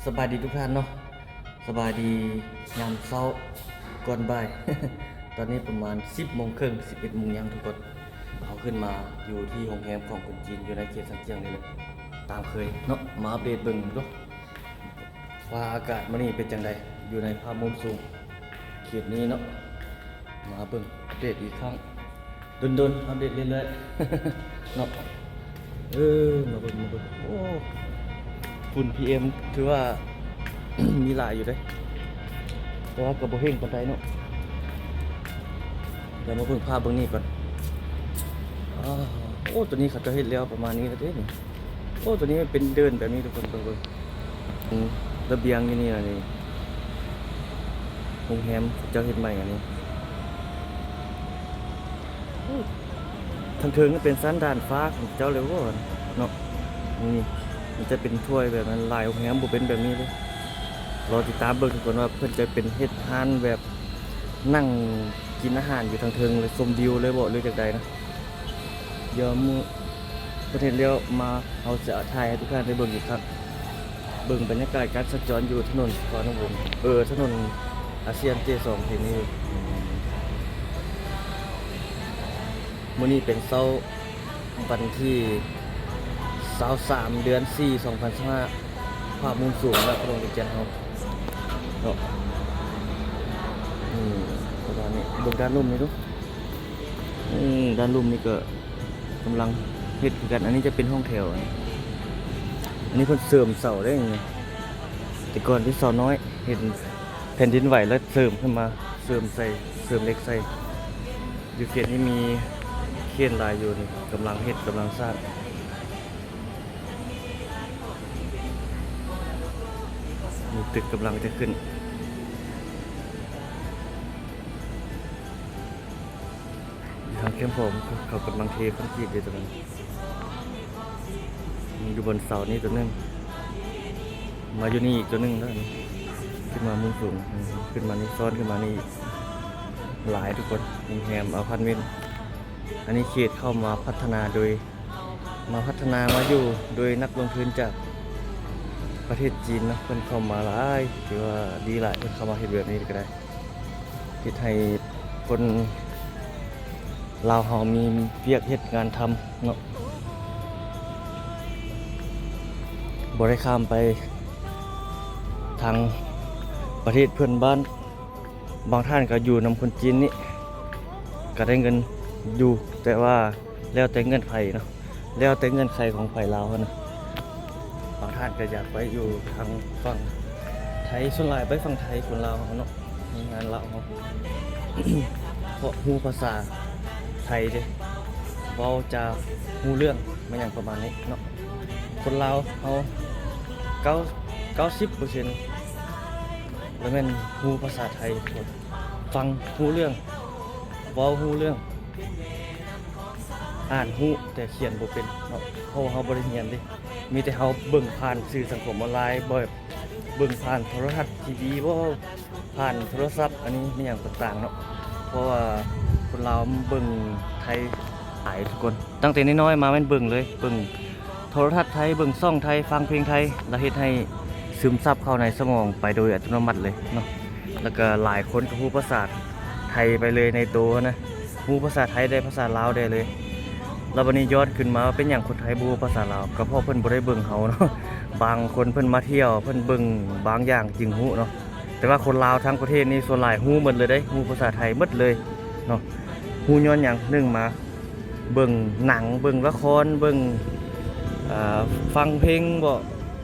ສະບາຍດີທຸກທ່ານເນາະ, ສະບາຍດີຍາມເຊົ້າກ່ອນບ່າຍ. ຕອນນີ້ປະມານສິບໂມງເຄິ່ງ ສິບເອັດໂມງຫຍັງທຸກຄົນ. ເຮົາຂຶ້ນມາຢູ່ທີ່ໂຮງແຮມຂອງຄົນຈີນ ຢູ່ໃນເຂດຊານຈຽງນີ້ແຫຼະ ຕາມເຄີຍເນາະ. ມາອັບເດດເບິ່ງເນາະ ວ່າອາກາດມື້ນີ້ເປັນຈັ່ງໃດ ຢູ່ໃນພາບມຸມສູງເຂດນີ້ເນາະ. ມາເບິ່ງອັບເດດອີກຄັ້ງ ດົນໆ ອັບເດດເລື້ອຍໆ ເນາະ. ເອີ ມາເບິ່ງ ມາເບິ່ງ ໂອ້ ຝຸ່ນ ພີເອັມ ຖືວ່າມີຫຼາຍຢູ່ເດ້ ແຕ່ວ່າກໍບໍ່ເຄັ່ງປານໃດເນາະ. ດຽວມາເບິ່ງພາບເບິ່ງນີ້ກ່ອນ. ອາ ໂອ້ ໂຕນີ້ເຂົາເຈົ້າເຮັດແລ້ວປະມານນີ້ແລ້ວເດ້ນີ້. ໂອ້ ໂຕນີ້ເປັນເດີ່ນແບບນີ້ທຸກຄົນ ເບິ່ງ ເບິ່ງ ອືມ ລະບຽງຢູ່ນີ້ລະນີ້ ໂຮງແຮມເຂົາເຈົ້າເຮັດໃໝ່ອັນນີ້. ໂອ້ ທາງເທິງນີ້ເປັນຊັ້ນດາດຟ້າຂອງເຂົາເຈົ້າເລີຍເນາະ. ນີ້ມັນຈະເປັນຖ້ວຍແບບນັ້ນ ຫຼາຍໂຮງແຮມບໍ່ເປັນແບບນີ້ເລີຍ. ລໍຕິດຕາມເບິ່ງທຸກຄົນວ່າເພິ່ນຈະເປັນເຮັດຮ້ານແບບນັ່ງກິນອາຫານຢູ່ທາງເທິງເລີຍ ຊົມວິວເລີຍບໍ ຫຼືຈັ່ງໃດນະ. ດຽວມື້ປະເທດລ້ຽວມາ ເຮົາຈະຖ່າຍໃຫ້ທຸກທ່ານໄດ້ເບິ່ງອີກຄັ້ງ. ເບິ່ງບັນຍາກາດການສັນຈອນຢູ່ຖະໜົນສະຫວັນນະວົງ ເອີ ຖະໜົນອາຊຽນເຈສອງເຂດນີ້. ມື້ນີ້ເປັນເຊົ້າວັນທີຊາວສາມ ເດືອນສີ່ ສອງພັນຊາວຫ້າ ພາບມຸມສູງນະ ຂອງດອກດຽນແກ່ນເຮົາເນາະ. ອືມ ປະມານນີ້ ເບິ່ງດ້ານລຸ່ມນີ້ດູ. ອືມ ດ້ານລຸ່ມນີ້ກໍ ກຳລັງເຮັດຄືກັນ. ອັນນີ້ຈະເປັນຫ້ອງແຖວ ອັນນີ້ເພິ່ນເສີມເສົາໄດ້ນີ້. ແຕ່ກ່ອນເປັນເສົານ້ອຍ ເຫັນແຜ່ນດິນໄຫວແລ້ວເສີມຂຶ້ນມາ ເສີມໃສ່ ເສີມເຫຼັກໃສ່. ຢູ່ເຂດນີ້ມີເຄນຫຼາຍຢູ່ນີ້ ກຳລັງເຮັດ ກຳລັງສ້າງ. ມີຕຶກກຳລັງຈະຂຶ້ນ. ຢູ່ທາງແຄມຂອງເຂົາກຳລັງເທຄອນກຣີດຢູ່ຕອນນັ້ນ. ມີຢູ່ບົນເສົານີ້ຕົວໜຶ່ງ ມາຢູ່ນີ້ອີກຕົວໜຶ່ງແລ້ວນີ້. ຂຶ້ນມາມຸມສູງ ຂຶ້ນມານີ້ ຊ້ອນຂຶ້ນມານີ້ອີກ ຫຼາຍທຸກຄົນ. ໂຮງແຮມ ອາພາດເມັນ ອັນນີ້ເຂດເຂົ້າມາພັດທະນາໂດຍ ມາພັດທະນາມາຢູ່ໂດຍນັກລົງທຶນຈາກປະເທດຈີນເນາະ. ເພິ່ນເຂົ້າມາຫຼາຍ ຖືວ່າດີຫຼາຍ ເພິ່ນເຂົ້າມາເຮັດແບບນີ້ກໍໄດ້ ເຮັດໃຫ້ຄົນລາວເຮົາມີວຽກເຮັດງານທຳເນາະ ບໍ່ໄດ້ຂ້າມໄປທາງປະເທດເພື່ອນບ້ານ. ບາງທ່ານກໍຢູ່ນຳຄົນຈີນນີ້ ກໍໄດ້ເງິນຢູ່ ແຕ່ວ່າແລ້ວແຕ່ເງື່ອນໄຂເນາະ. ແລ້ວແຕ່ເງື່ອນໄຂຂອງໄປລາວຫັ້ນນະ. ບາງທ່ານກໍຢາກໄປຢູ່ທາງຝັ່ງໄທ ສ່ວນຫຼາຍໄປຝັ່ງໄທ ຄົນລາວເຮົາເນາະ ແຮງງານລາວເຮົາ ເພາະຮູ້ພາສາໄທເດ້ ເວົ້າຈາຮູ້ເລື່ອງ ແມ່ນຫຍັງປະມານນີ້ເນາະ. ຄົນລາວເຮົາເກົ້າ ເກົ້າສິບເປີເຊັນ ລະແມ່ນຮູ້ພາສາໄທ ຟັງຮູ້ເລື່ອງ ເວົ້າຮູ້ເລື່ອງ ອ່ານຮູ້ ແຕ່ຂຽນບໍ່ເປັນເນາະ ເພາະວ່າເຮົາບໍ່ໄດ້ຮຽນເດ້. ມີແຕ່ເຮົາເບິ່ງຜ່ານສື່ສັງຄົມອອນລາຍ ແບບເບິ່ງຜ່ານໂທລະທັດ ທີວີບໍ ຜ່ານໂທລະສັບ ອັນນີ້ແມ່ນຫຍັງຕ່າງໆເນາະ. ເພາະວ່າຄົນລາວເບິ່ງໄທຫຼາຍທຸກຄົນ ຕັ້ງແຕ່ນ້ອຍໆມາແມ່ນເບິ່ງເລີຍ ເບິ່ງ ໂທລະທັດໄທ ເບິ່ງຊ່ອງໄທ ຟັງເພງໄທ ລະເຮັດໃຫ້ຊຶມຊັບເຂົ້າໃນສະໝອງໄປໂດຍອັດຕະໂນມັດເລີຍເນາະ. ລະກະຫຼາຍຄົນກໍຮູ້ພາສາໄທໄປເລີຍໃນໂຕນະ ຮູ້ພາສາໄທໄດ້ ພາສາລາວໄດ້ເລີຍ. ລະບັດນີ້ຍ້ອນຂຶ້ນມາວ່າເປັນຫຍັງຄົນໄທບໍ່ຮູ້ພາສາລາວ ກໍເພາະເພິ່ນບໍ່ໄດ້ເບິ່ງເຮົາເນາະ. ບາງຄົນເພິ່ນມາທ່ຽວ ເພິ່ນເບິ່ງບາງຢ່າງຈຶ່ງຮູ້ເນາະ. ແຕ່ວ່າຄົນລາວທັງປະເທດນີ້ສ່ວນຫຼາຍຮູ້ໝົດເລີຍເດ້ ຮູ້ພາສາໄທໝົດເລີຍເນາະ. ຮູ້ຍ້ອນຫຍັງ? ໜຶ່ງມາເບິ່ງໜັງ ເບິ່ງລະຄອນ ເບິ່ງ ເອີ ຟັງເພງບໍ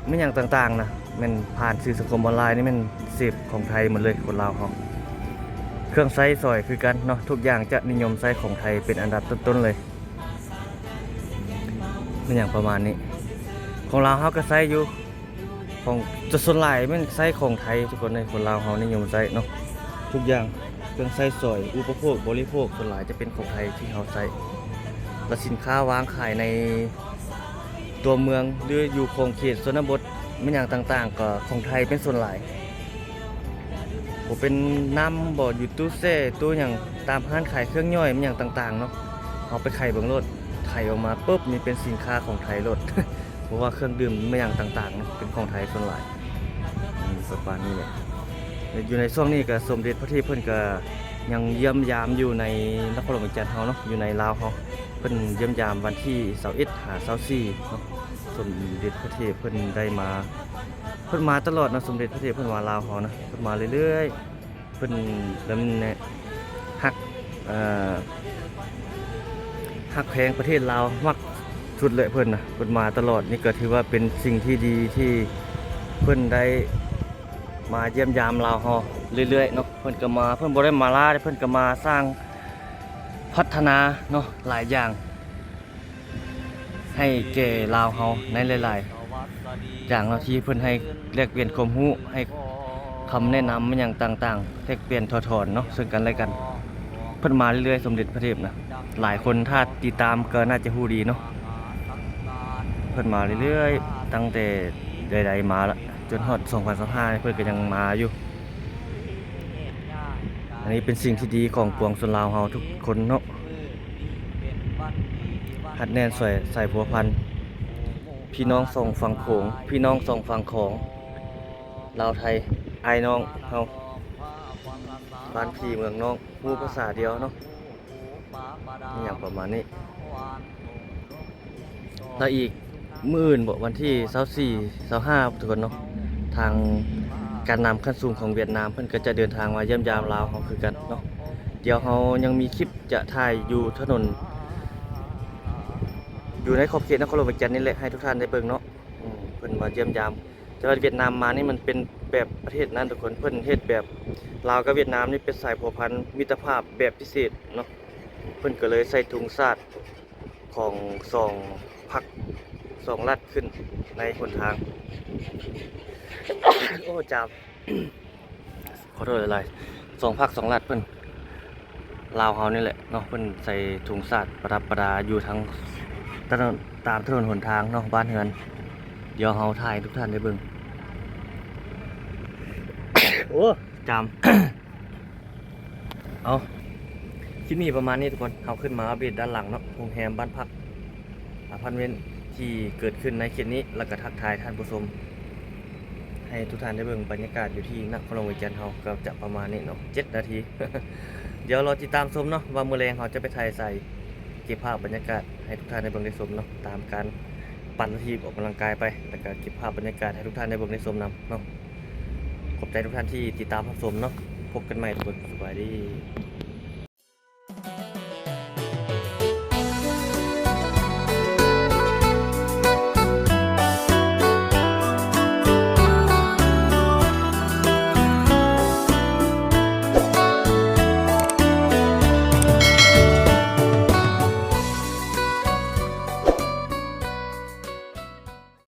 ແມ່ນຫຍັງຕ່າງໆນະ ແມ່ນຜ່ານສື່ສັງຄົມອອນລາຍນີ້ແມ່ນເສບຂອງໄທໝົດເລີຍ ຄົນລາວເຮົາ. ເຄື່ອງໃຊ້ສອຍຄືກັນເນາະ ທຸກຢ່າງຈະນິຍົມໃຊ້ຂອງໄທເປັນອັນດັບຕົ້ນໆເລີຍ ແມ່ນຫຍັງປະມານນີ້. ຂອງລາວເຮົາກໍໃຊ້ຢູ່ ຂອງ ຈະສ່ວນຫຼາຍແມ່ນໃຊ້ຂອງໄທທຸກຄົນເລີຍ ຄົນລາວເຮົານິຍົມໃຊ້ເນາະ. ທຸກຢ່າງເຄື່ອງໃຊ້ສອຍ ອຸປະໂພກບໍລິໂພກ ສ່ວນຫຼາຍຈະເປັນຂອງໄທທີ່ເຮົາໃຊ້ ລະສິນຄ້າວາງຂາຍໃນຕົວເມືອງ ຫຼື ຢູ່ຂົງເຂດຊົນນະບົດ ແມ່ນຫຍັງຕ່າງໆ ກໍຂອງໄທເປັນສ່ວນຫຼາຍ. ບໍ່ເປັນນ້ຳບໍ ຢູ່ຕູ້ແຊ່ ຕູ້ຫຍັງ ຕາມຮ້ານຂາຍເຄື່ອງຍ່ອຍ ແມ່ນຫຍັງຕ່າງໆເນາະ ເຮົາໄປໄຂເບິ່ງໂລດ ໄຂອອກມາປຶບ ນີ້ເປັນສິນຄ້າຂອງໄທໂລດ. ບໍ່ວ່າເຄື່ອງດື່ມ ແມ່ນຫຍັງຕ່າງໆເນາະ ເປັນຂອງໄທສ່ວນຫຼາຍ ອືມ ປະມານນີ້ແຫຼະ. ຢູ່ໃນຊ່ວງນີ້ກໍສົມເດັດພະເທບເພິ່ນກໍຍັງຢ້ຽມຢາມຢູ່ໃນນະຄອນຫຼວງວຽງຈັນເຮົາເນາະ ຢູ່ໃນລາວເຮົາ. ເພິ່ນຢ້ຽມຢາມວັນທີຊາວເອັດຫາຊາວສີ່ເນາະ. ສົມເດັດພະເທບເພິ່ນໄດ້ມາ ເພິ່ນມາຕະຫຼອດເນາະ ສົມເດັດພະເທບເພິ່ນມາລາວເຮົານະ ເພິ່ນມາເລື້ອຍໆ. ເພິ່ນແບບນັ້ນແຫຼະ ຮັກ ເອີ ຮັກແພງປະເທດລາວ ມັກສຸດແຫຼະເພິ່ນນະ ເພິ່ນມາຕະຫຼອດ. ນີ້ກໍຖືວ່າເປັນສິ່ງທີ່ດີທີ່ເພິ່ນໄດ້ມາຢ້ຽມຢາມລາວເຮົາເລື້ອຍໆເນາະ. ເພິ່ນກໍມາ ເພິ່ນບໍ່ໄດ້ມາລ້າເດ້ ເພິ່ນກໍມາສ້າງ ພັດທະນາເນາະ ຫຼາຍຢ່າງໃຫ້ແກ່ລາວເຮົາໃນຫຼາຍໆຢ່າງເນາະ ທີ່ເພິ່ນໃຫ້ແລກປ່ຽນຄວາມຮູ້ ໃຫ້ຄຳແນະນຳຫຍັງຕ່າງໆ ແລກປ່ຽນຖອດຖອນເນາະ ເຊິ່ງກັນແລະກັນ. ເພິ່ນມາເລື້ອຍໆ ສົມເດັດພະເທບນະ ຫຼາຍຄົນຖ້າຕິດຕາມກໍໜ້າຈະຮູ້ດີເນາະ. ເພິ່ນມາເລື້ອຍໆ ຕັ້ງແຕ່ໃດໆມາລະ ຈົນຮອດສອງພັນຊາວຫ້າ ເພິ່ນກໍຍັງມາຢູ່. ອັນນີ້ເປັນສິ່ງທີ່ດີຂອງປວງຊົນລາວເຮົາທຸກຄົນເນາະ ຮັດແໜ້ນສາຍ ສາຍພົວພັນ ພີ່ນ້ອງສອງຝັ່ງໂຂງ ພີ່ນ້ອງສອງຝັ່ງຂອງ ລາວໄທ ອ້າຍນ້ອງເຮົາ ບ້ານພີ່ເມືອງນ້ອງ ຮູ້ພາສາດຽວເນາະ ອີ່ຫຍັງປະມານນີ້. ແລ້ວອີກມື້ອື່ນບໍ ວັນທີຊາວສີ່ ຊາວຫ້າ ທຸກຄົນເນາະ ທາງການນຳຂັ້ນສູງຂອງຫວຽດນາມ ເພິ່ນກໍຈະເດີນທາງມາຢ້ຽມຢາມລາວເຮົາຄືກັນເນາະ. ດຽວເຮົາຍັງມີຄລິບຈະຖ່າຍຢູ່ຖະໜົນ ຢູ່ໃນຂອບເຂດນະຄອນຫຼວງວຽງຈັນນີ້ແຫຼະ ໃຫ້ທຸກທ່ານໄດ້ເບິ່ງເນາະ. ອືມ ເພິ່ນມາຢ້ຽມຢາມ ແຕ່ວ່າຫວຽດນາມມານີ້ມັນເປັນແບບປະເທດນັ້ນທຸກຄົນ ເພິ່ນເຮັດແບບ ລາວກັບຫວຽດນາມນີ້ເປັນສາຍພົວພັນມິດຕະພາບແບບພິເສດເນາະ. ເພິ່ນກໍເລີຍໃສ່ທຸງຊາດຂອງສອງພັກສອງລັດຂຶ້ນໃນຫົນທາງ ໂອ້ ຈາມ ຂໍໂທດຫຼາຍໆ ສອງພັກສອງລັດເພິ່ນ ລາວເຮົານີ້ແຫຼະເນາະ ເພິ່ນໃສ່ທຸງຊາດປະດັບປະດາຢູ່ທາງຖະໜົນ ຕາມຖະໜົນຫົນທາງເນາະ ບ້ານເຮືອນ. ດຽວເຮົາຖ່າຍໃຫ້ທຸກທ່ານໄດ້ເບິ່ງ ໂອ້ ຈາມ. ເອົາ ຄລິບນີ້ປະມານນີ້ທຸກຄົນ ເຮົາຂຶ້ນມາອັບເດດດ້ານຫຼັງເນາະ ໂຮງແຮມ ບ້ານພັກ ອາພາດເມັນທີ່ເກີດຂຶ້ນໃນເຂດນີ້ ແລ້ວກໍທັກທາຍທ່ານຜູ້ຊົມ ໃຫ້ທຸກທ່ານໄດ້ເບິ່ງບັນຍາກາດຢູ່ທີ່ນະຄອນຫຼວງວຽງຈັນເຮົາ ກໍຈະປະມານນີ້ເນາະ ເຈັດນາທີ. ດຽວລໍຕິດຕາມຊົມເນາະ ວ່າມື້ແລງເຮົາຈະໄປຖ່າຍໃສ ເກັບພາບບັນຍາກາດໃຫ້ທຸກທ່ານໄດ້ເບິ່ງໄດ້ຊົມເນາະ ຕາມການປັ່ນທີ່ອອກກຳລັງກາຍໄປ ແລ້ວກໍເກັບພາບບັນຍາກາດໃຫ້ທຸກທ່ານໄດ້ເບິ່ງໄດ້ຊົມນຳເນາະ. ຂອບໃຈທຸກທ່ານທີ່ຕິດຕາມຮັບຊົມເນາະ ພົບກັນໃໝ່ທຸກຄົນ ສະບາຍດີ.